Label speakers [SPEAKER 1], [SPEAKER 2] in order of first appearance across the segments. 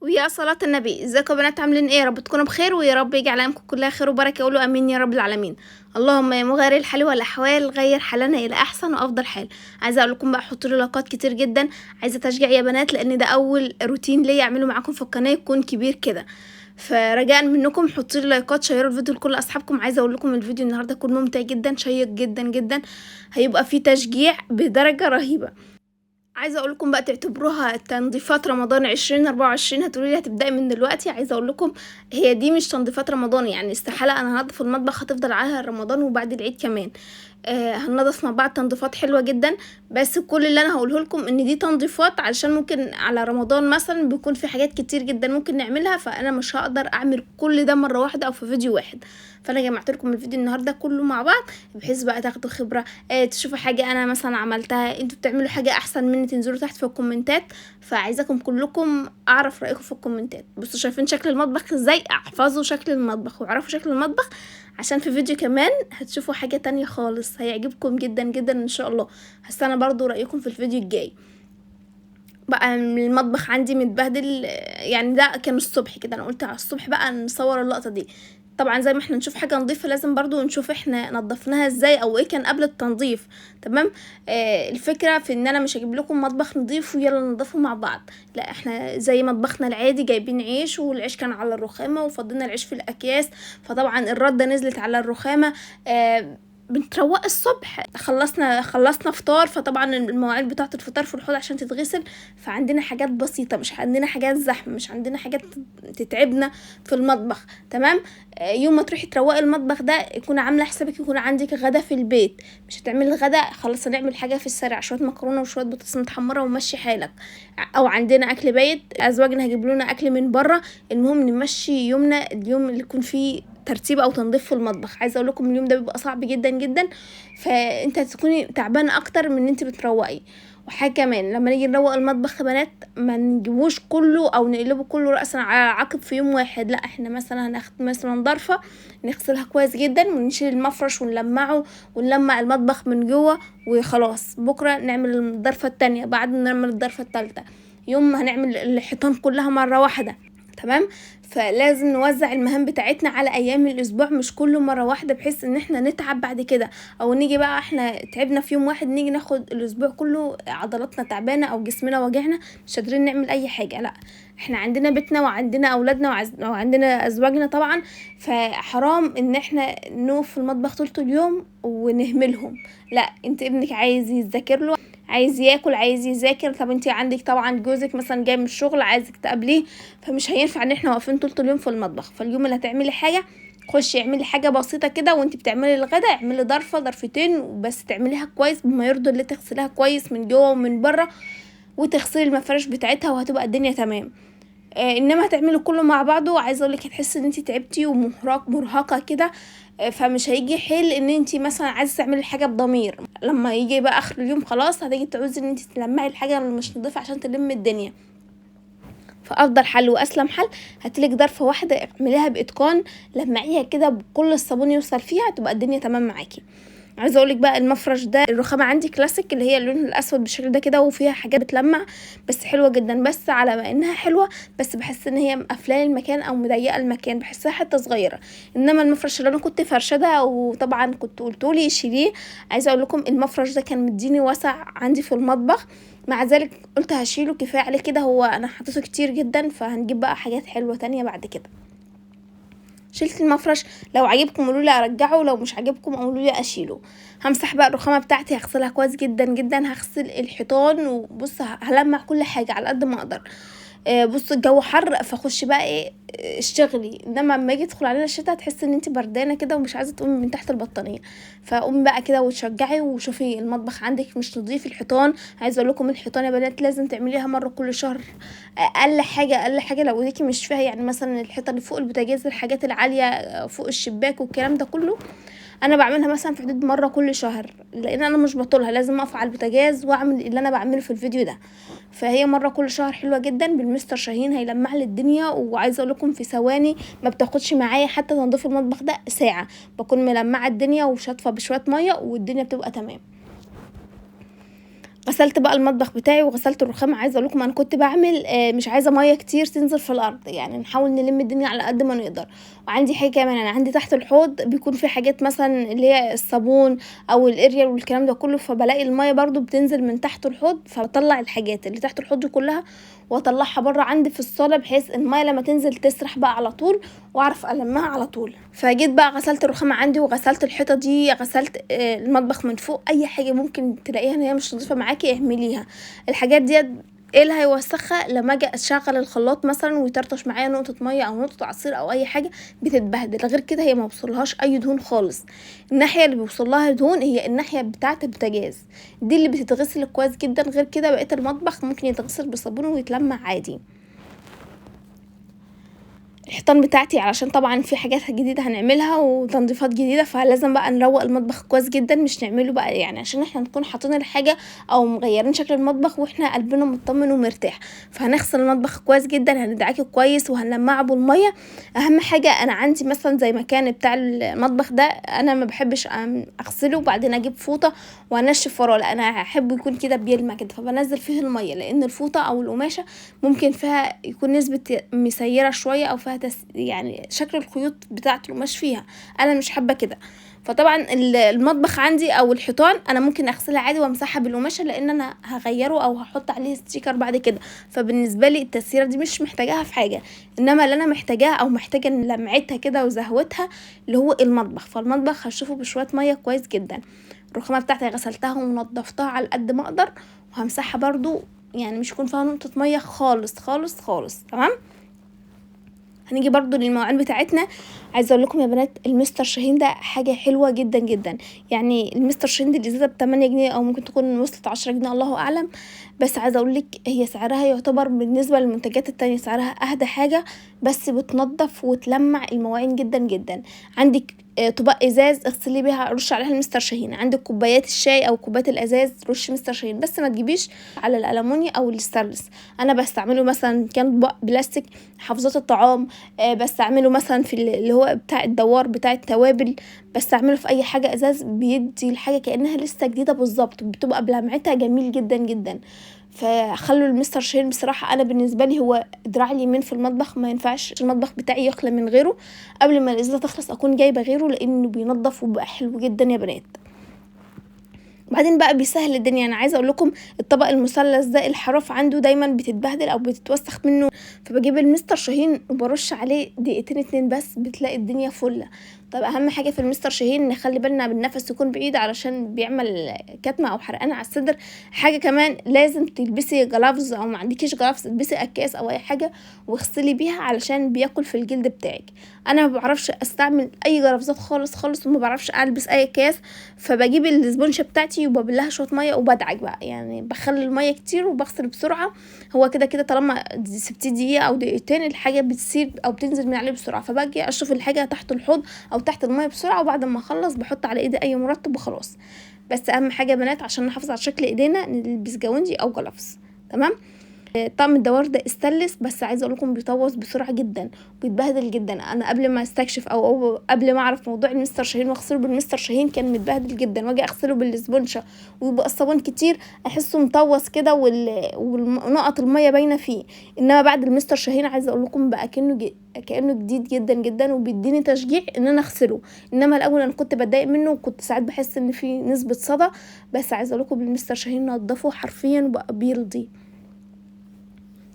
[SPEAKER 1] ويا صلاة النبي. ازيكم يا بنات، عاملين ايه؟ يا رب تكونوا بخير، ويا رب يجعل ايامكم كلها خير وبركة. قولوا امين يا رب العالمين. اللهم يا مغير الحال والاحوال غير حالنا الى احسن وافضل حال. عايزه اقول لكم بقى حطوا لي لايكات كتير جدا، عايزه تشجيع يا بنات، لان ده اول روتين ليا اعمله معاكم في القناة يكون كبير كده. فرجاء منكم حطوا لي لايكات، شيروا الفيديو لكل اصحابكم. عايزه اقول لكم الفيديو النهارده يكون ممتع جدا، شيق جدا جدا، هيبقى فيه تشجيع بدرجة رهيبة. عايزه اقول لكم بقى تعتبروها تنظيفات رمضان 2024. هتقولوا لي هتبداي من دلوقتي؟ عايزه اقول لكم هي دي مش تنظيفات رمضان، يعني استحالة انا هنضف المطبخ، هتفضل عليها رمضان وبعد العيد كمان. هننضف مع بعض تنظيفات حلوة جدا، بس كل اللي انا هقوله لكم ان دي تنظيفات علشان ممكن على رمضان مثلا بيكون في حاجات كتير جدا ممكن نعملها، فانا مش هقدر اعمل كل ده مرة واحدة او في فيديو واحد. فانا جمعت لكم الفيديو النهارده كله مع بعض بحيث بقى تاخدوا خبره، تشوفوا حاجة انا مثلا عملتها، انتوا بتعملوا حاجة احسن مني، تنزلوا تحت في الكومنتات. فعايزاكم كلكم اعرف رايكم في الكومنتات. بصوا شايفين شكل المطبخ ازاي؟ احفظوا شكل المطبخ واعرفوا شكل المطبخ، عشان في فيديو كمان هتشوفوا حاجة تانية خالص هيعجبكم جدا جدا ان شاء الله. هستنى برضو رايكم في الفيديو الجاي. بقى المطبخ عندي متبهدل، يعني ده كان الصبح كده، انا قلت على الصبح بقى نصور اللقطة دي. طبعا زي ما احنا نشوف حاجة نظيفة لازم برضو نشوف احنا نظفناها ازاي او ايه كان قبل التنظيف، تمام؟ الفكرة في ان انا مش هجيب لكم مطبخ نظيف ويلا ننضفه مع بعض، لا احنا زي مطبخنا العادي جايبين عيش، والعيش كان على الرخامه وفضينا العيش في الاكياس، فطبعا الردة نزلت على الرخامه. بنتروق الصبح، خلصنا فطار، فطبعا المواعيد بتاعه الفطار في الحوض عشان تتغسل، فعندنا حاجات بسيطة، مش عندنا حاجات زحمة، مش عندنا حاجات تتعبنا في المطبخ، تمام؟ يوم ما تروحي تروقي المطبخ ده يكون عامله حسابك يكون عندك غدا في البيت، مش هتعملي غدا خلاص هنعمل حاجة في السريع، شوية مكرونه وشوية بطاطس متحمره ومشي حالك، او عندنا اكل بايت ازواجنا هيجيبوا لنا اكل من بره. المهم نمشي يومنا اليوم اللي يكون فيه ترتيب او تنظيف في المطبخ. عايزه اقول لكم اليوم ده بيبقى صعب جدا جدا، فانت هتكوني تعبانة اكتر من ان انت بتروقي. وحاجه كمان لما نيجي نروق المطبخ يا بنات ما نجيبوش كله او نقلبه كله راسا على عقب في يوم واحد، لا احنا مثلا هناخد مثلا ضرفه نغسلها كويس جدا ونشيل المفرش ونلمعه ونلمع المطبخ من جوه وخلاص، بكره نعمل الضرفه التانية، بعد نعمل الضرفه التالتة، يوم هنعمل الحيطان كلها مرة واحدة، تمام؟ فلازم نوزع المهام بتاعتنا على ايام الاسبوع، مش كله مرة واحدة، بحيث ان احنا نتعب بعد كده، او نيجي بقى احنا تعبنا في يوم واحد نيجي ناخد الاسبوع كله عضلاتنا تعبانة او جسمنا وجعنا مش قادرين نعمل اي حاجة. لا احنا عندنا بيتنا وعندنا اولادنا وعندنا ازواجنا طبعا، فحرام ان احنا نقف في المطبخ طول اليوم ونهملهم. لا انت ابنك عايز يذاكر له، عايز ياكل، عايز يذاكر، طب انت عندك طبعا جوزك مثلا جاي من الشغل عايزك تقابليه، فمش هينفع ان احنا واقفين طول اليوم في المطبخ. فاليوم اللي هتعملي حاجة خشي اعملي حاجة بسيطة كده، وانت بتعملي الغدا اعملي ضرفه ضرفتين وبس، تعمليها كويس بما يرضي اللي تغسليها كويس من جوه ومن بره، وتغسلي المفارش بتاعتها وهتبقى الدنيا تمام. انما هتعملي كله مع بعضه عايزه اقول لك هتحسي ان انت تعبتي ومرهقه كده، فمش هيجي حيل ان انت مثلا عايزه تعملي الحاجة بضمير. لما يجي بقى اخر اليوم خلاص هتيجي تعوزي ان انت تلمعي الحاجة اللي مش نظيفة عشان تلم الدنيا. فافضل حل واسلم حل هاتلك ضرفه واحدة اعمليها باتقان، لمعيها كده بكل الصابون يوصل فيها، تبقى الدنيا تمام معاكي. عايزه اقولك بقى المفرش ده الرخامه عندي كلاسيك اللي هي اللون الاسود بالشكل ده كده، وفيها حاجات بتلمع بس حلوة جدا، بس على ما انها حلوة بس بحس ان هي مقفلة المكان او مضيقه المكان، بحسها حتة صغيرة. انما المفرش اللي انا كنت فرشده وطبعا كنت قلتولي شيليه، عايزه اقول لكم المفرش ده كان مديني وسع عندي في المطبخ، مع ذلك قلت هشيله كفاية عليه كده، هو انا حطيته كتير جدا، فهنجيب بقى حاجات حلوة تانية بعد كده. شلت المفرش، لو عجبكم قولوا لي ارجعه، لو مش عجبكم قولوا لي اشيله. همسح بقى الرخامه بتاعتي، هغسلها كويس جدا جدا، هغسل الحيطان وبص هلمع كل حاجة على قد ما اقدر. بص الجو حر فخش بقى ايه اشتغلي، انما لما يجي يدخل علينا الشتاء هتحسي ان انت بردانه كده ومش عايزه تقومي من تحت البطانيه. فقومي بقى كده وتشجعي وشوفي المطبخ عندك مش نظيف. الحيطان عايزه اقول لكم الحيطان يا بنات لازم تعمليها مرة كل شهر، اقل حاجة اقل حاجة لو ايديكي مش فيها، يعني مثلا الحيطة اللي فوق البوتاجاز، الحاجات العالية فوق الشباك والكلام ده كله، انا بعملها مثلا في حدود مرة كل شهر، لان انا مش بطولها، لازم اقف على البوتاجاز واعمل اللي انا بعمله في الفيديو ده. فهي مرة كل شهر حلوة جدا بالمستر شاهين، هيلمع لي الدنيا. وعايزه اقول لكم في ثواني، ما بتاخدش معايا حتى تنظيف المطبخ ده ساعة، بكون ملمعه الدنيا وشاطفه بشوية مية والدنيا بتبقى تمام. غسلت بقى المطبخ بتاعي وغسلت الرخام. عايزه اقول لكم انا كنت بعمل مش عايزه مية كتير تنزل في الارض، يعني نحاول نلم الدنيا على قد ما نقدر. وعندي حاجة كمان، انا عندي تحت الحوض بيكون في حاجات مثلا اللي هي الصابون او الاريال والكلام ده كله، فبلاقي المية برضو بتنزل من تحت الحوض، فبطلع الحاجات اللي تحت الحوض دي كلها واطلعها بره عندي في الصاله، بحيث المية لما تنزل تسرح بقى على طول واعرف المها على طول. فجيت بقى غسلت الرخامه عندي وغسلت الحيطة دي، غسلت المطبخ من فوق. اي حاجة ممكن تلاقيها ان هي مش نظيفة معاكي اعمليها. الحاجات دي ايه اللي هيوسخها؟ لما اجي اشغل الخلاط مثلا ويطرطش معايا نقطة مية او نقطة عصير او اي حاجة بتتبهدل. غير كده هي ما بوصلهاش اي دهون خالص. الناحية اللي بيوصل لها دهون هي الناحية بتاعه البوتاجاز، دي اللي بتتغسل كويس جدا. غير كده بقية المطبخ ممكن يتغسل بصابون ويتلمع عادي. الحيطان بتاعتي علشان طبعا في حاجات جديدة هنعملها وتنظيفات جديدة، فلازم بقى نروق المطبخ كويس جدا، مش نعمله بقى يعني عشان احنا نكون حاطين الحاجة او مغيرين شكل المطبخ واحنا قلبنا مطمن ومرتاح. فهنغسل المطبخ كويس جدا، هندعكه كويس وهنلمعه بالمية. اهم حاجة انا عندي مثلا زي مكان بتاع المطبخ ده انا ما بحبش اغسله وبعدين اجيب فوطه وانشف وراه، لا انا احبه يكون كده بيلمع كده، فبنزل فيه المية، لان الفوطه او القماشه ممكن فيها يكون نسبه مسيره شوية او فيها يعني شكل الخيوط بتاعه القماش فيها، انا مش حابة كده. فطبعا المطبخ عندي او الحيطان انا ممكن اغسلها عادي وامسحها بالقماشه، لان انا هغيره او هحط عليه sticker بعد كده، فبالنسبه لي التسييره دي مش محتاجاها في حاجة. انما اللي انا محتاجاها او محتاجه لمعتها كده وزهوتها اللي هو المطبخ، فالمطبخ هشوفه بشوية مية كويس جدا. الرخامه بتاعتي غسلتها ونضفتها على قد ما اقدر، وهمسحها برضو يعني مش يكون فيها نقطة مية خالص خالص خالص. تمام. هنيجي برضو للمواعين بتاعتنا. عايزه اقول لكم يا بنات المستر شاهين ده حاجة حلوة جدا جدا. يعني المستر شاهين دي الازازه ب 8 جنيه او ممكن تكون وصلت 10 جنيه الله اعلم، بس عايزه اقول لك هي سعرها يعتبر بالنسبة للمنتجات التانية سعرها اهدى حاجة، بس بتنظف وتلمع المواعين جدا جدا. عندك طبق ازاز اغسلي بيها، رش عليها المستر شاهين. عندك كوبايات الشاي او كوبايات الازاز رش مستر شاهين، بس ما تجيبيش على الالومنيوم او الستانلس. انا بستعمله مثلا كان طبق بلاستيك، حافظات الطعام، بستعمله مثلا في اللي هو بتاع الدوار بتاع التوابل، بستعمله في اي حاجة ازاز، بيدي الحاجة كانها لسه جديدة بالظبط، بتبقى بلمعتها جميل جدا جدا. فخلوا المستر شاهين بصراحة انا بالنسبة لي هو دراع اليمين في المطبخ، ما ينفعش المطبخ بتاعي يخلى من غيره. قبل ما الازازه تخلص اكون جايبه غيره، لانه بينظف وبقى حلو جدا يا بنات. بعدين بقى بيسهل الدنيا. انا عايزه اقول لكم الطبق المثلث ده الحراف عنده دايما بتتبهدل او بتتوسخ منه، فبجيب المستر شاهين وبرش عليه دقيقتين اتنين بس بتلاقي الدنيا فله. طب اهم حاجة في المستر شاهين نخلي بالنا بالنفس يكون بعيد علشان بيعمل كتمه او حرقان على الصدر. حاجة كمان لازم تلبسي gloves، او ما عندكيش gloves البسي اكياس او اي حاجة واغسلي بيها علشان بياكل في الجلد بتاعك. انا ما بعرفش استعمل اي gloves ات خالص خالص، وما بعرفش البس اي اكياس، فبجيب الاسبونجه بتاعتي وببلها شوية مية وبدعك بقى، يعني بخلي المية كتير وبغسل بسرعة. هو كده كده طالما سبتيه دقيقة او دقيقتين الحاجة بتسيب او بتنزل من عليه بسرعة، فباجي اشوف الحاجة تحت الحوض او تحت المية بسرعة، وبعد ما اخلص بحط على ايدي اي مرطب وخلاص. بس اهم حاجة يا بنات عشان نحافظ على شكل ايدينا نلبس جواندي او gloves. تمام. طقم الدوار ده استانلس، بس عايزه اقول لكم بيطوز بسرعة جدا وبيتبهدل جدا. انا قبل ما استكشف او قبل ما اعرف موضوع المستر شاهين واغسله بالمستر شاهين كان متبهدل جدا، واجي اغسله بالاسبونشه ويبقى الصابون كتير احسه مطوس كده ونقط المية باينة فيه. انما بعد المستر شاهين عايزه اقول لكم بقى كانه جديد جدا جدا، وبيديني تشجيع ان انا اغسله. انما الاول انا كنت بتضايق منه وكنت ساعات بحس ان في نسبه صدى، بس عايزه اقول لكم بالمستر شاهين نضفه حرفيا وبقى بيرضي.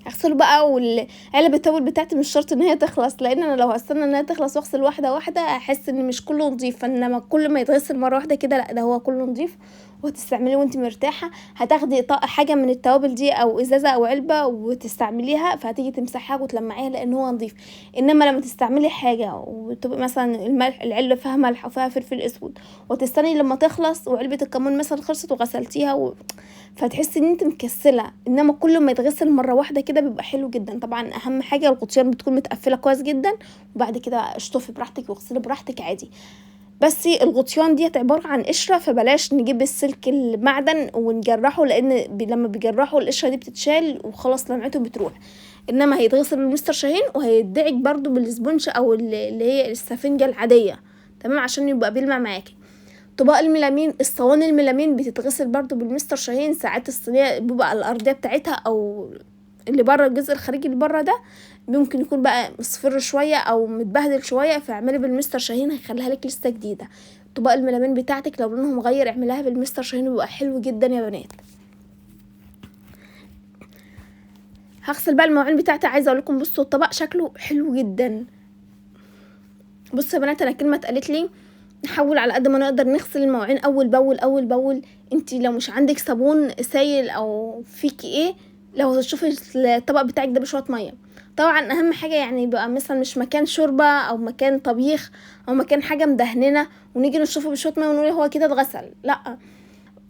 [SPEAKER 1] اغسله بقى. والعلب التوابل بتاعتي مش شرط ان هي تخلص، لان انا لو هستنى ان هي تخلص واغسل واحدة واحدة احس ان مش كله نظيف، فانما كل ما يتغسل مرة واحدة كده لا ده هو كله نظيف وهتستعمليه وانت مرتاحة. هتاخدي حاجة من التوابل دي او ازازة او علبة وتستعمليها، فهتيجي تمسحيها وتلمعيها لان هو نظيف. انما لما تستعملي حاجة وتبقى مثلا الملح العلبة فيها ملح وفيها فلفل اسود وتستني لما تخلص، وعلبة الكمون مثلا خلصت وغسلتيها فتحسي ان انت مكسله. انما كل ما يتغسل مرة واحدة كده بيبقى حلو جدا. طبعا اهم حاجة الغطيان بتكون متقفله كويس جدا، وبعد كده اشطفي براحتك واغسلي براحتك عادي. بس الغطيان دي عبارة عن قشرة، فبلاش نجيب السلك المعدن ونجرحه، لان لما بيجرحه القشرة دي بتتشال وخلاص لمعته بتروح. انما هيتغسل بالمستر شاهين وهيدعك برضو بالاسبونج او اللي هي السفنجه العادية، تمام، عشان يبقى بيلمع معاكي. طباق الميلامين، الصواني الميلامين بتتغسل برضو بالمستر شاهين. ساعات الصينية بيبقى الارضية بتاعتها او اللي بره الجزء الخارجي اللي بره ده ممكن يكون بقى مصفر شوية او متبهدل شوية، فاعملي بالمستر شاهين هيخليها لك لسه جديدة. طباق الميلامين بتاعتك لو لونهم مغير اعمليها بالمستر شاهين بيبقى حلو جدا يا بنات. هغسل بقى المواعين بتاعتي. عايزه اقول لكم بصوا الطبق شكله حلو جدا. بصوا يا بنات، انا كلمة اتقالت لي نحاول على قد ما نقدر نغسل المواعين اول باول اول باول. انتي لو مش عندك صابون سايل او فيكي ايه، لو تشوفي الطبق بتاعك ده بشوية مية. طبعا اهم حاجة يعني بقى مثلا مش مكان شوربة او مكان طبيخ او مكان حاجة مدهننه ونيجي نشوفه بشوية مية ونقول هو كده اتغسل، لا.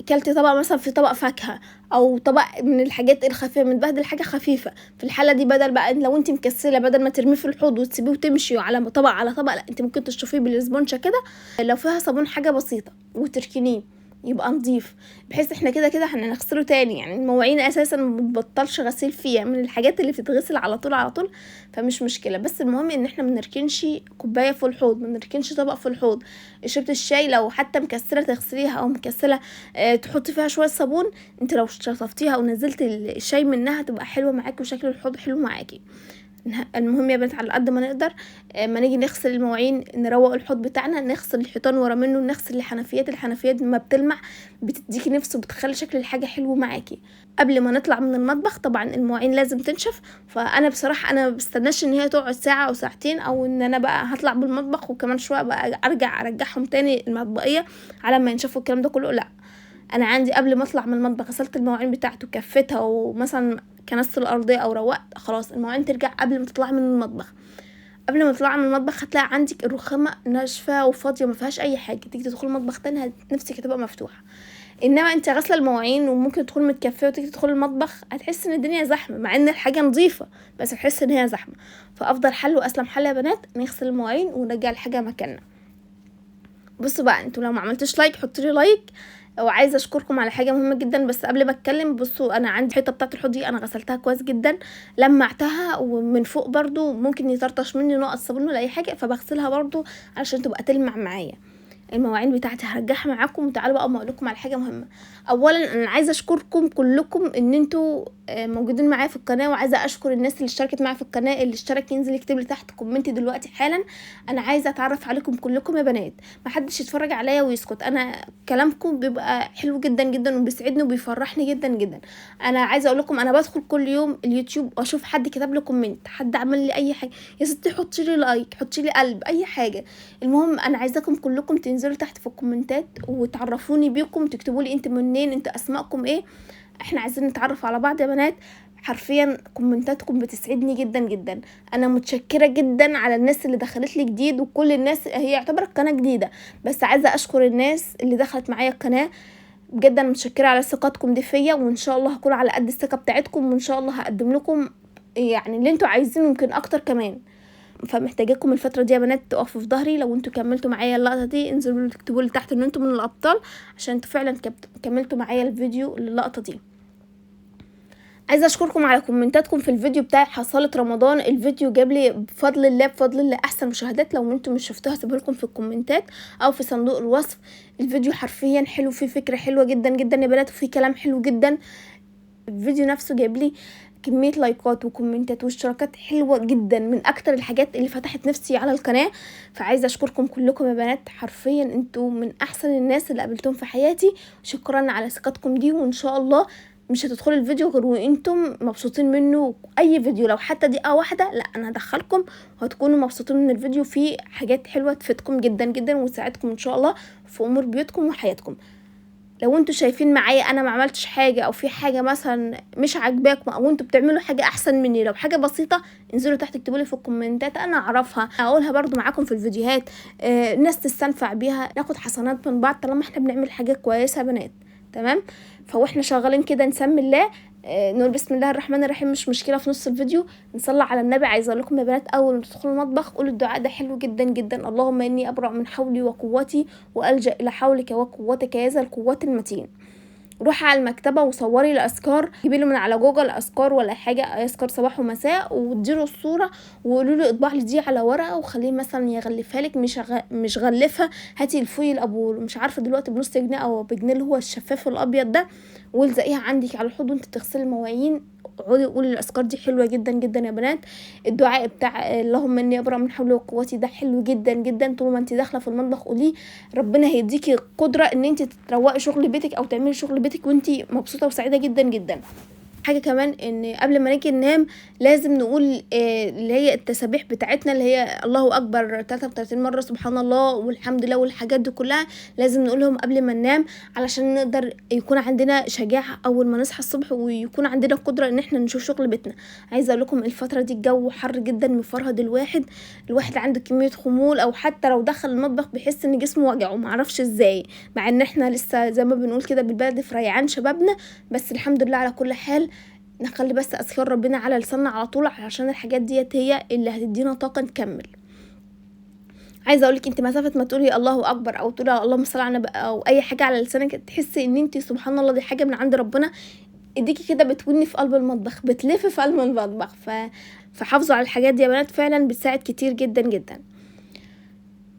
[SPEAKER 1] كلتي طبق مثلا في طبق فاكهة او طبق من الحاجات الخفيفة متبهدل، حاجة خفيفة، في الحالة دي بدل بقى لو انت مكسله بدل ما ترميه في الحوض وتسيبيه وتمشي على طبق على طبق، لا انت ممكن تشطفيه بالاسبونجه كده لو فيها صابون حاجة بسيطة وتركنيه يبقى نظيف، بحيث احنا كده كده هنغسله تاني. يعني المواعين اساسا ما بتبطلش غسيل فيها، من الحاجات اللي بتتغسل على طول على طول، فمش مشكلة. بس المهم ان احنا ما نركنش كوباية في الحوض، ما نركنش طبق في الحوض. شربت الشاي لو حتى مكسله تغسليها او مكسله تحطي فيها شوية صابون، انت لو شطفتيها ونزلت الشاي منها تبقى حلوة معاكي وشكل الحوض حلو معاكي. المهم يا بنات على قد ما نقدر ما نيجي نغسل المواعين نروق الحوض بتاعنا، نغسل الحيطان ورا منه، نغسل الحنفيات. الحنفيات ما بتلمع بتديكي نفس وبتخلي شكل الحاجة حلو معاكي. قبل ما نطلع من المطبخ طبعا المواعين لازم تنشف، فانا بصراحة انا ما بستناش ان هي تقعد ساعة او ساعتين، او ان انا بقى هطلع بالمطبخ وكمان شوية بقى ارجع ارجعهم تاني المطبقيه على ما ينشفوا الكلام ده كله. لا، انا عندي قبل ما اطلع من المطبخ غسلت المواعين بتاعته كفتها ومثلا كنست الارضية او روقت، خلاص المواعين ترجع قبل ما تطلع من المطبخ. قبل ما تطلع من المطبخ هتلاقي عندك الرخامه ناشفة وفاضيه ما فيهاش اي حاجة، تيجي تدخل المطبخ تاني نفسك هتبقى مفتوحة. انما انت غاسله المواعين وممكن تدخل متكفيه وتيجي تدخل المطبخ هتحس ان الدنيا زحمة، مع ان الحاجة نظيفة بس هتحس ان هي زحمة. فافضل حل واسلم حل يا بنات نغسل المواعين ونرجع الحاجة مكاننا. بصوا بقى، انتوا لو ما عملتوش like حطوا لي like. وعايزه اشكركم على حاجة مهمة جدا، بس قبل ما اتكلم بصوا انا عندي الحيطة بتاعه الحوض دي انا غسلتها كويس جدا، لمعتها، ومن فوق برضو ممكن يطرطش مني نقط صابون ولا اي حاجة، فبغسلها برضو علشان تبقى تلمع معايا. المواعين بتاعتي هرجعها معاكم. وتعالوا بقى اما اقول لكم على حاجة مهمة. اولا انا عايزه اشكركم كلكم ان انتوا موجودين معايا في القناة، وعايزه اشكر الناس اللي اشتركت معايا في القناة. اللي اشترك ينزل يكتب لي تحت comment دلوقتي حالا. انا عايزه اتعرف عليكم كلكم يا بنات، ما حدش يتفرج عليا ويسكت. انا كلامكم بيبقى حلو جدا جدا وبيسعدني وبيفرحني جدا جدا. انا عايزه اقول لكم انا بدخل كل يوم اليوتيوب واشوف حد كتب لي comment، حد عمل لي اي حاجة، يا ستي حطي لي like، حطي لي قلب، اي حاجة. المهم انا عايزاكم كلكم تنزلوا تحت في الكومنتات وتعرفوني بيكم، تكتبوا لي انتوا منين، انتوا اسماءكم ايه، احنا عايزين نتعرف على بعض يا بنات. حرفيا كومنتاتكم بتسعدني جدا جدا. انا متشكره جدا على الناس اللي دخلت لي جديد، وكل الناس هي يعتبر القناة جديدة، بس عايزه اشكر الناس اللي دخلت معايا القناة بجد. انا متشكره على ثقتكم دي فيا، وان شاء الله هكون على قد الثقة بتاعتكم، وان شاء الله هقدم لكم يعني اللي انتوا عايزينه يمكن اكتر كمان. فمحتاجاكم الفترة دي يا بنات تقفوا في ظهري. لو انتوا كملتوا معايا اللقطة دي انزلوا اكتبوا لي تحت ان انتوا من الابطال، عشان انتوا فعلا كملتوا معايا الفيديو للقطه دي. عايزه اشكركم على كومنتاتكم في الفيديو بتاع حصاله رمضان. الفيديو جاب لي بفضل الله بفضل الله احسن مشاهدات. لو انتم مش شفتوها هسيبها لكم في الكومنتات او في صندوق الوصف. الفيديو حرفيا حلو، فيه فكرة حلوة جدا جدا يا بنات، وفيه كلام حلو جدا. الفيديو نفسه جاب لي كمية لايكات وكومنتات واشتراكات حلوة جدا، من اكتر الحاجات اللي فتحت نفسي على القناة. فعايزه اشكركم كلكم يا بنات، حرفيا انتوا من احسن الناس اللي قابلتهم في حياتي. شكرا على ثقتكم دي، وان شاء الله مش هتدخلوا الفيديو غير وانتم مبسوطين منه. اي فيديو لو حتى دقيقة واحدة، لا انا هدخلكم وهتكونوا مبسوطين من الفيديو، فيه حاجات حلوة تفيدكم جدا جدا وتساعدكم ان شاء الله في امور بيوتكم وحياتكم. لو انتوا شايفين معايا انا ما عملتش حاجة، او في حاجة مثلا مش عاجباكم، او انتوا بتعملوا حاجة احسن مني، لو حاجة بسيطة انزلوا تحت اكتبوا لي في الكومنتات، انا اعرفها اقولها برضو معاكم في الفيديوهات، ناس تستنفع بيها، ناخد حسنات من بعض طالما احنا بنعمل حاجة كويسة يا بنات. تمام؟ فواحنا شغالين كده نسمي الله، نقول بسم الله الرحمن الرحيم، مش مشكلة في نص الفيديو نصلي على النبي. عايزه اقول لكم يا بنات اول ما تدخلوا المطبخ قولوا الدعاء ده حلو جدا جدا: اللهم اني ابرأ من حولي وقوتي والجأ الى حولك وقوتك يا ذا القوة المتين. روحي على المكتبة وصوري الاذكار، جيبي له من على جوجل اذكار ولا حاجة، اذكار صباح ومساء، واديله الصورة وقولوا له اطبع لي دي على ورقة، وخليه مثلا يغلفها لك، مش غلفها، هاتي ال foil ابو مش عارفه دلوقتي بنص جنيه او بجنيه اللي هو الشفاف الابيض ده، والزقيها عندك على الحوض وانت بتغسلي المواعين. اقعدي قولي الاذكار دي حلوة جدا جدا يا بنات. الدعاء بتاع اللهم اني ابرأ من حولي وقوتي ده حلو جدا جدا، طول ما انت داخله في المطبخ قوليه، ربنا هيديكي قدره ان انت تروقي شغل بيتك او تعملي شغل بيتك وانت مبسوطة وسعيدة جدا جدا. حاجة كمان ان قبل ما نيجي ننام لازم نقول اللي هي التسابيح بتاعتنا، اللي هي الله اكبر 33 مرة، سبحان الله والحمد لله والحاجات دي كلها لازم نقولهم قبل ما ننام، علشان نقدر يكون عندنا شجاعة اول ما نصحى الصبح، ويكون عندنا قدره ان احنا نشوف شغل بيتنا. عايزه اقول لكم الفترة دي الجو حر جدا، مفرهد الواحد عنده كمية خمول، او حتى لو دخل المطبخ بيحس ان جسمه وجعه معرفش ازاي، مع ان احنا لسه زي ما بنقول كده بالبلد في ريعان شبابنا، بس الحمد لله على كل حال. نخلي بس اذكار ربنا على لساننا على طول، عشان الحاجات ديت هي اللي هتدينا طاقة نكمل. عايزه اقولك انت مسافة ما تقولي الله اكبر او تقولي اللهم صل على النبي او اي حاجة على لسانك، تحسي ان انت سبحان الله دي حاجة من عند ربنا، ايديكي كده بتوني في قلب المطبخ، بتلف في قلب المطبخ. فحافظوا على الحاجات دي يا بنات، فعلا بتساعد كتير جدا جدا.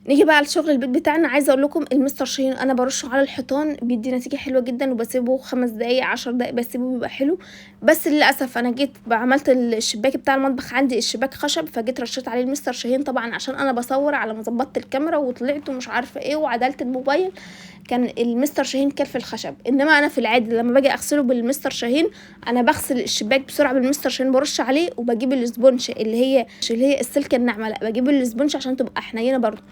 [SPEAKER 1] نيجي بقى على شغل البيت بتاعنا. عايزه اقول لكم المستر شاهين انا برشه على الحيطان، بيدي نتيجة حلوة جدا، وبسيبه 5 دقايق 10 دقايق بسيبه بيبقى حلو. بس للاسف انا جيت عملت الشباك بتاع المطبخ، عندي الشباك خشب، فجيت رشيت عليه المستر شاهين طبعا عشان انا بصور، على ما ظبطت الكاميرا وطلعت ومش عارفه ايه وعدلت الموبايل، كان المستر شاهين كل في الخشب. انما انا في العادي لما باجي اغسله بالمستر شاهين، انا بغسل الشباك بسرعة بالمستر شاهين، برش عليه وبجيب ال sponge اللي هي السلكه الناعمة، لا بجيب ال sponge عشان تبقى حنينه برضو،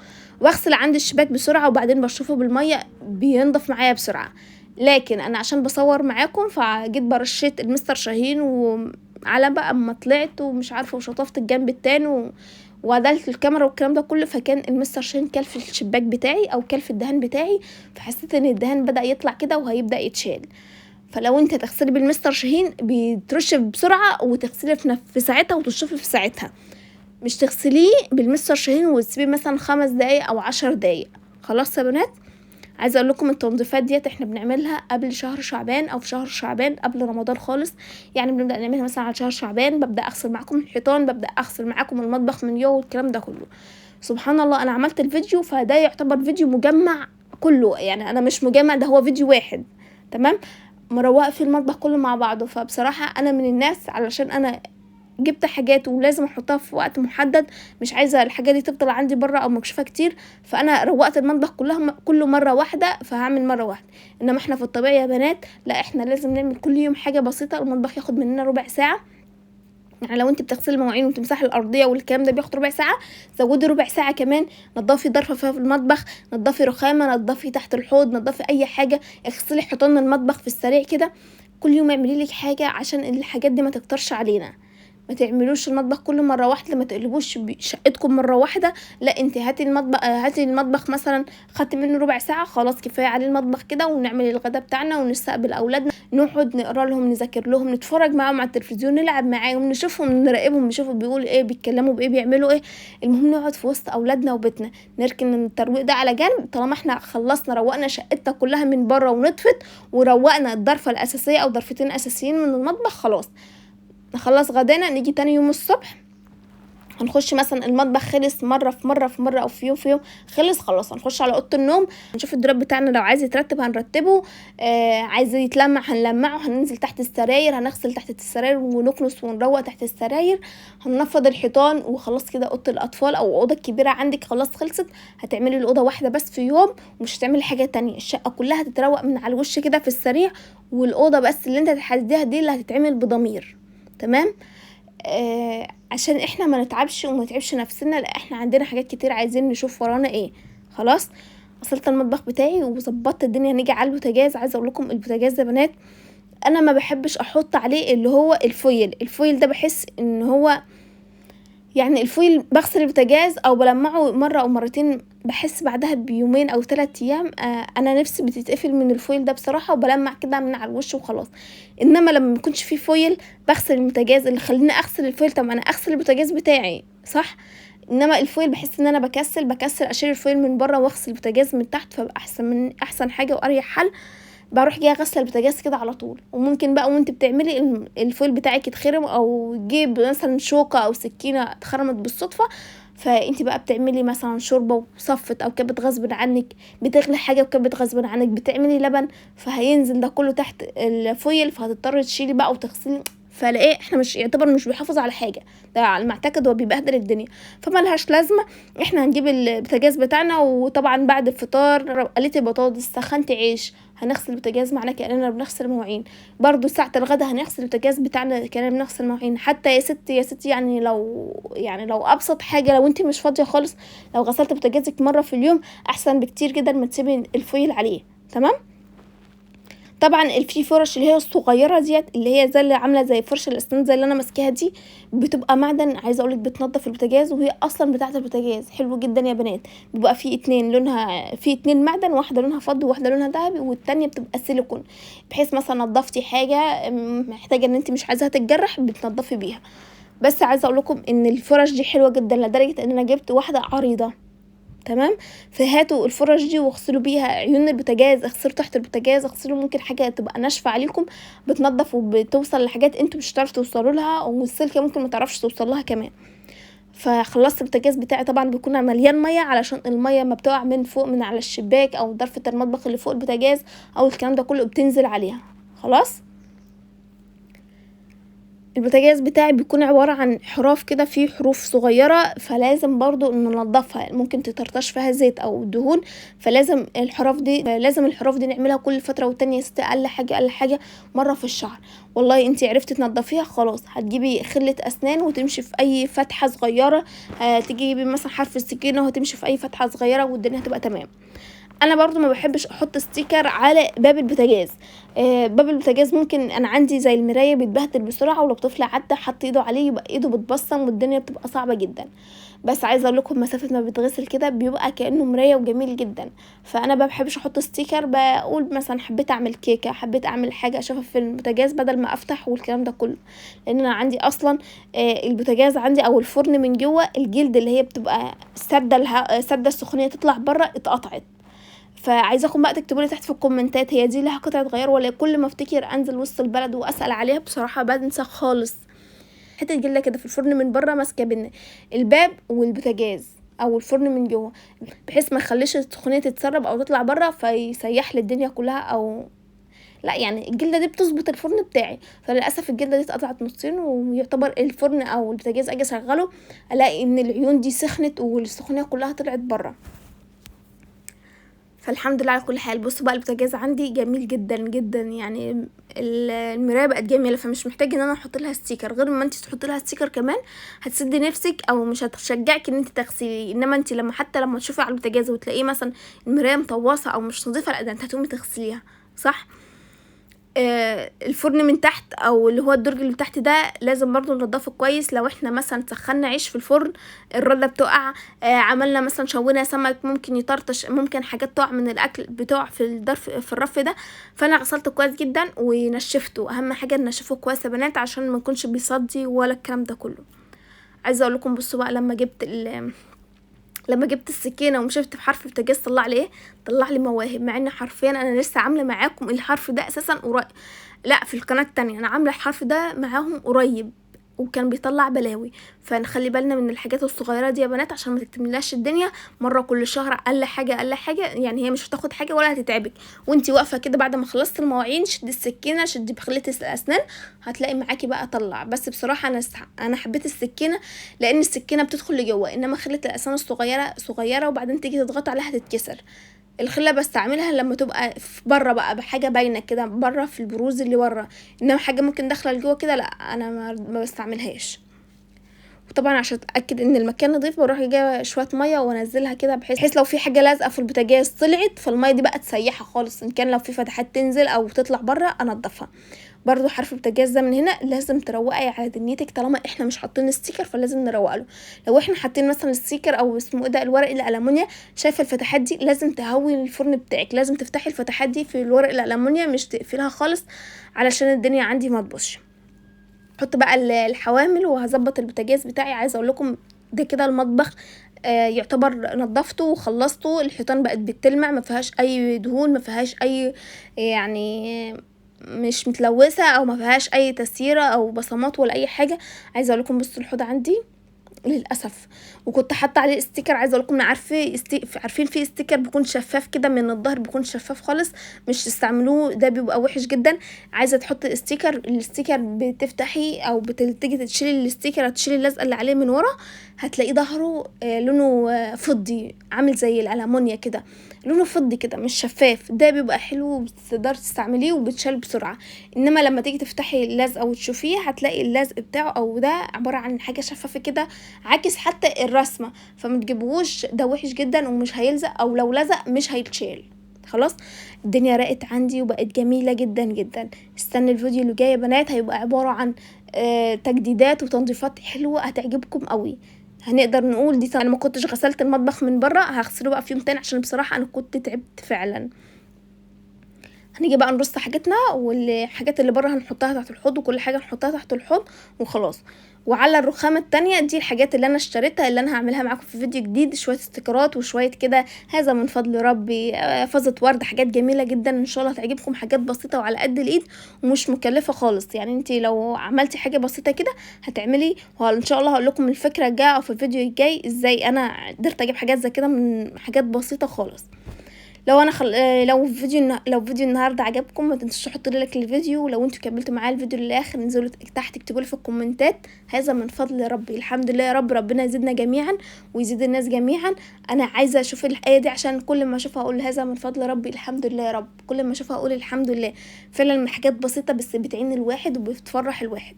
[SPEAKER 1] واغسل عند الشباك بسرعة، وبعدين بشطفه بالمية بينضف معايا بسرعة. لكن انا عشان بصور معاكم فجيت برشيت المستر شاهين، وعلى بقى اما طلعت ومش عارفه وشطفت الجنب التاني وعدلت الكاميرا والكلام ده كله، فكان المستر شاهين كل في الشباك بتاعي او كل في الدهان بتاعي، فحسيت ان الدهان بدا يطلع كده وهيبدا يتشال. فلو انت تغسلي بالمستر شاهين بيترش بسرعة وتغسلي في ساعتها وتشطفي في ساعتها، مش تغسليه بالمستر شاهين وتسيبيه مثلا 5 دقايق او 10 دقايق. خلاص يا بنات، عايزه اقول لكم التنظيفات ديت احنا بنعملها قبل شهر شعبان او في شهر شعبان قبل رمضان خالص، يعني بنبدا نعملها مثلا على شهر شعبان. ببدا اغسل معاكم الحيطان، ببدا اغسل معاكم المطبخ من جوه والكلام ده كله. سبحان الله انا عملت الفيديو، فده يعتبر فيديو مجمع كله، يعني انا مش مجمع، ده هو فيديو واحد تمام، مروقه في المطبخ كله مع بعضه. فبصراحة انا من الناس علشان انا جبت حاجات ولازم احطها في وقت محدد، مش عايزه الحاجة دي تفضل عندي بره او مكشوفة كتير، فانا روقت المطبخ كله مرة واحدة، فهعمل مرة واحدة. انما احنا في الطبيعي يا بنات لا، احنا لازم نعمل كل يوم حاجة بسيطة، المطبخ ياخد مننا ربع ساعة. يعني لو انت بتغسلي المواعين وتمسحي الارضية والكلام ده بياخد ربع ساعة، زودي ربع ساعة كمان، نضفي ضرفه في المطبخ، نضفي رخامه، نضفي تحت الحوض، نضفي اي حاجة، اغسلي حيطان المطبخ في السريع كده. كل يوم اعملي لك حاجة عشان الحاجات دي ما تكترش علينا. ما تعملوش المطبخ كله مرة واحدة، ما تقلبوش شقتكم مرة واحدة، لا انت هاتي المطبخ، هاتي المطبخ مثلا خدت منه ربع ساعة خلاص كفاية عليه المطبخ كده، ونعمل الغداء بتاعنا ونستقبل اولادنا، نقعد نقرا لهم، نذاكر لهم، نتفرج معاهم على التلفزيون، نلعب معاهم، نشوفهم، نراقبهم، نشوفهم بيقولوا ايه، بيتكلموا بايه، بيعملوا ايه. المهم نقعد في وسط اولادنا وبيتنا، نركن الترويق ده على جنب طالما احنا خلصنا روقنا شقتنا كلها من بره ونطفت وروقنا الضرفه الاساسية او ضرفتين اساسيين من المطبخ، خلاص نخلص غدانا. نيجي تاني يوم الصبح هنخش مثلا المطبخ خلص مرة في مرة في مرة او في يوم في يوم خلص، خلاص هنخش على اوضة النوم، نشوف الدولاب بتاعنا لو عايز يترتب هنرتبه، عايز يتلمع هنلمعه، هننزل تحت السراير هنغسل تحت السراير ونكنس ونروق تحت السراير، هننفض الحيطان وخلاص كده. اوضة الاطفال او اوضة الكبيرة عندك خلاص خلصت، هتعملي الاوضة واحدة بس في يوم ومش هتعملي حاجة تانية، الشقة كلها هتتروق من على الوش كده في السريع، والاوضه بس اللي انت هتحدديها دي اللي هتتعمل بضمير تمام، عشان احنا ما نتعبش وما نتعبش نفسنا، لا احنا عندنا حاجات كتير عايزين نشوف ورانا ايه. خلاص وصلت المطبخ بتاعي وظبطت الدنيا. نيجي على البوتاجاز. عايزه اقول لكم البوتاجاز يا بنات انا ما بحبش احط عليه اللي هو ال foil، ال foil ده بحس ان هو يعني ال foil بغسل البوتاجاز او بلمعه مرة او مرتين، بحس بعدها بيومين او 3 ايام انا نفسي بتتقفل من ال foil ده بصراحة، وبلمع كده من على الوش وخلاص. انما لما ما يكونش فيه foil بغسل البوتاجاز، اللي خليني اغسل ال foil طب انا اغسل البوتاجاز بتاعي صح، انما ال foil بحس ان انا بكسل اشيل ال foil من بره واغسل البوتاجاز من تحت، فبقى احسن من احسن حاجة واريح حل. بروح جاية غسله البوتاجاز كده على طول. وممكن بقى وانت بتعملي ال foil بتاعك يتخرم، او جيب مثلا شوكه او سكينة اتخرمت بالصدفة، فانت بقى بتعملي مثلا شوربة وصفت او كبت غصب عنك، بتغلي حاجة وكبت غصب عنك، بتعملي لبن، فهينزل ده كله تحت ال foil، فهتضطري تشيلي بقى وتغسلي. فلاقيه احنا مش يعتبر مش بيحافظ على حاجة، ده على ما اعتقد هو بيبهدل الدنيا، فمالهاش لازمه. احنا هنجيب البوتاجاز بتاعنا، وطبعا بعد الفطار قليتي بطاطس، سخنتي عيش، هنغسل البوتاجاز معنا كاننا بنغسل مواعين. برضو ساعة الغدا هنغسل البوتاجاز بتاعنا كاننا بنغسل مواعين. حتى يا ستي يا ستي، يعني لو ابسط حاجة، لو انت مش فاضية خالص، لو غسلت بوتاجازك مرة في اليوم احسن بكتير جدا ما تسيبي ال foil عليه. تمام. طبعا في فرش اللي هي الصغيرة ديت، اللي هي زي اللي عامله زي فرشه الاسنان زي اللي انا ماسكاها دي، بتبقى معدن، عايزه اقولك بتنضف البوتاجاز، وهي اصلا بتاعه البوتاجاز. حلو جدا يا بنات. بيبقى في اتنين لونها، في اتنين معدن، واحدة لونها فضي وواحدة لونها ذهبي، والتانية بتبقى سيليكون، بحيث مثلا نضفتي حاجة محتاجه ان انت مش عايزاها تتجرح بتنضفي بيها. بس عايزه اقولكم ان الفرش دي حلوة جدا، لدرجة ان انا جبت واحدة عريضة. تمام. فهاتوا الفرش دي واغسلوا بيها عيون البوتاجاز، اغسلوا تحت البوتاجاز، اغسلوا ممكن حاجة تبقى ناشفة عليكم، بتنضف وبتوصل لحاجات انتوا مش هتعرفوا توصلوا لها، والسلكه ممكن ما تعرفش توصل لها كمان. فخلصت البوتاجاز بتاعي، طبعا بيكون مليان مية، علشان المية ما بتقع من فوق من على الشباك او ضرفه المطبخ اللي فوق البوتاجاز او الكلام ده كله، بتنزل عليها. خلاص. البوتاجاز بتاعي بيكون عبارة عن حراف كده، فيه حروف صغيرة، فلازم برضو ان ننضفها، ممكن تطرطش فيها زيت او دهون، فلازم الحراف دي، لازم الحروف دي نعملها كل فترة والتانية، ست اقل حاجة اقل حاجة مرة في الشهر. والله انتي عرفتي تنضفيها خلاص، هتجيبي خلة اسنان وتمشي في اي فتحة صغيرة، هتجيبي مثلا حرف السكينة وهتمشي في اي فتحة صغيرة، والدنيا هتبقى تمام. انا برضو ما بحبش احط sticker على باب البوتاجاز. باب البوتاجاز ممكن انا عندي زي المراية بيتبهدل بسرعة، ولو طفل عدى حط ايده عليه يبقى ايده بتبصم والدنيا بتبقى صعبة جدا. بس عايزه اقول لكم مسافة ما بيتغسل كده بيبقى كانه مراية وجميل جدا. فانا ما بحبش احط sticker، بقول مثلا حبيت اعمل كيكة، حبيت اعمل حاجة اشوفها في البوتاجاز بدل ما افتح والكلام ده كله، لان انا عندي اصلا البوتاجاز عندي او الفرن من جوه الجلد اللي هي بتبقى سده السخونيه تطلع بره اتقطعت. فعايزاكم بقى تكتبوا لي تحت في الكومنتات هي دي لها قطعه غيار ولا كل ما افتكر انزل وسط البلد واسال عليها، بصراحة بنسى خالص. حتة جلده كده في الفرن من بره ماسكه بين الباب والبوتاجاز او الفرن من جوه، بحيث ما يخليش السخونيه تتسرب او تطلع بره فيسيح لي الدنيا كلها. او لا يعني الجلدة دي بتظبط الفرن بتاعي، فللاسف الجلدة دي اتقطعت نصين، ويعتبر الفرن او البوتاجاز اجي اشغله الاقي ان العيون دي سخنت والسخونيه كلها طلعت بره. فالحمد لله على كل حال. بصوا بقى البوتاجاز عندي جميل جدا جدا، يعني المراية بقت جميلة، فمش محتاج ان انا احط لها sticker. غير ما انت تحطي لها sticker كمان هتسدي نفسك او مش هتشجعك ان انت تغسلي، انما انت لما حتى لما تشوفي على البوتاجاز وتلاقيه مثلا المراية مطوصه او مش نظيفة، لا ده انت هتقومي تغسليها، صح؟ الفرن من تحت او اللي هو الدرج اللي تحت ده لازم برضو ننضفه كويس. لو احنا مثلا سخنا عيش في الفرن الردة بتقع، عملنا مثلا شوينا سمك ممكن يطرطش، ممكن حاجات تقع من الاكل بتقع في الدرف في الرف ده. فانا غسلته كويس جدا ونشفته، اهم حاجة نشفه كويس يا بنات عشان ما يكونش بيصدي ولا الكلام ده كله. عايزه اقول لكم بصوا بقى لما جبت السكينة ومشيت في حرف البوتاجاز طلع لي ايه؟ طلع لي مواهب، مع ان حرفيا انا لسه عامله معاكم الحرف ده اساسا قريب، لا في القناة التانية انا عامله الحرف ده معاهم قريب وكان بيطلع بلاوي. فنخلي بالنا من الحاجات الصغيرة دي يا بنات عشان ما تكتملهاش الدنيا. مرة كل شهر اقل حاجة اقل حاجة، يعني هي مش هتاخد حاجة ولا هتتعبك. وانتي واقفة كده بعد ما خلصت المواعين شدي السكينة، شدي بخلة الاسنان، هتلاقي معاكي بقى طلع. بس بصراحة انا حبيت السكينة لان السكينة بتدخل لجوه، انما خله الاسنان الصغيرة صغيرة وبعدين تيجي تضغط عليها تتكسر. الخلة بستعملها لما تبقى بره بقى بحاجة باينة كده بره في البروز اللي ورا، انما حاجة ممكن داخله لجوه كده لا انا ما بستعملهاش. وطبعا عشان اتاكد ان المكان نظيف بروح جايبه شوية مية وانزلها كده، بحيث لو في حاجة لازقه في البوتاجاز طلعت فالميه دي بقى تسيحها خالص، ان كان لو في فتحات تنزل او تطلع بره انضفها. برضو حرف البوتاجاز ده من هنا لازم تروقي على دنيتك، طالما احنا مش حاطين sticker فلازم نروق له. لو احنا حاطين مثلا sticker او اسمه ايه ده الورق الالومنيا، شايفه الفتحات دي لازم تهوي الفرن بتاعك، لازم تفتحي الفتحات دي في الورق الالومنيا مش تقفلها خالص علشان الدنيا عندي ما تبوظش. احط بقى الحوامل وهظبط البوتاجاز بتاعي. عايزه اقول لكم ده كده المطبخ يعتبر نظفته وخلصته. الحيطان بقت بتلمع، ما فيهاش اي دهون، ما فيهاش اي يعني مش متلوثه او ما فيهاش اي تسييره او بصمات ولا اي حاجة. عايزه اقول لكم بصوا الحوض عندي للاسف، وكنت حاطه عليه sticker. عايزه اقول لكم عارفه عارفين في sticker بيكون شفاف كده من الظهر، بيكون شفاف خالص، مش تستعملوه، ده بيبقى وحش جدا. عايزه تحطي sticker، ال sticker بتفتحي او بتيجي تشيلي ال sticker، تشيلي اللزقه اللي عليه من ورا، هتلاقيه ظهره لونه فضي، عامل زي الالمونيا كده، لونه فضي كده مش شفاف. ده بيبقى حلو وبتقدري تستعمليه وبتشال بسرعة. انما لما تيجي تفتحي اللزقه وتشوفيه هتلاقي اللزق بتاعه او ده عبارة عن حاجة شفافة كده، عاكس حتى الرسمة، فما تجيبوش، ده وحش جدا ومش هيلزق، او لو لزق مش هيتشال. خلاص الدنيا رقت عندي وبقت جميلة جدا جدا. استنى الفيديو اللي جاي يا بنات، هيبقى عبارة عن تجديدات وتنظيفات حلوة هتعجبكم قوي. هنقدر نقول دي انا ما كنتش غسلت المطبخ من بره، هغسله بقى في يوم تاني عشان بصراحة انا كنت تعبت فعلا. هنيجي بقى نرص حاجتنا، والحاجات اللي بره هنحطها تحت الحوض، وكل حاجة نحطها تحت الحوض وخلاص. وعلى الرخامه التانية دي الحاجات اللي انا اشتريتها اللي انا هعملها معاكم في فيديو جديد، شوية استيكرات وشوية كده هذا من فضل ربي، فازة ورد، حاجات جميلة جدا ان شاء الله هتعجبكم، حاجات بسيطة وعلى قد الايد ومش مكلفة خالص. يعني انت لو عملتي حاجة بسيطة كده هتعملي، وان شاء الله هقول لكم الفكرة الجاية او في الفيديو الجاي ازاي انا قدرت اجيب حاجات زي كده من حاجات بسيطة خالص. لو انا لو فيديو النهارده عجبكم ما تنسوش تحطوا like للفيديو، ولو انتوا كملتوا معايا الفيديو للاخر انزلوا تحت اكتبوا لي في الكومنتات هذا من فضل ربي. الحمد لله يا رب، ربنا يزيدنا جميعا ويزيد الناس جميعا. انا عايزه اشوف الايه دي عشان كل ما اشوفها اقول هذا من فضل ربي، الحمد لله يا رب. كل ما اشوفها اقول الحمد لله. فعلا من حاجات بسيطة بس بتعين الواحد وبتفرح الواحد.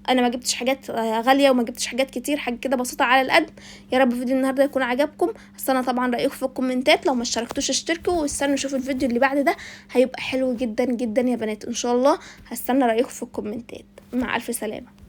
[SPEAKER 1] انا ما جبتش حاجات غالية وما جبتش حاجات كتير، حاجة كده بسيطة على القد. يا رب فيديو النهارده يكون عجبكم. استنى طبعا رايكم في الكومنتات، لو ما اشتركتوش اشتركوا، واستنوا شوفوا الفيديو اللي بعد ده هيبقى حلو جدا جدا يا بنات ان شاء الله. هستنى رايكم في الكومنتات. مع الف سلامه.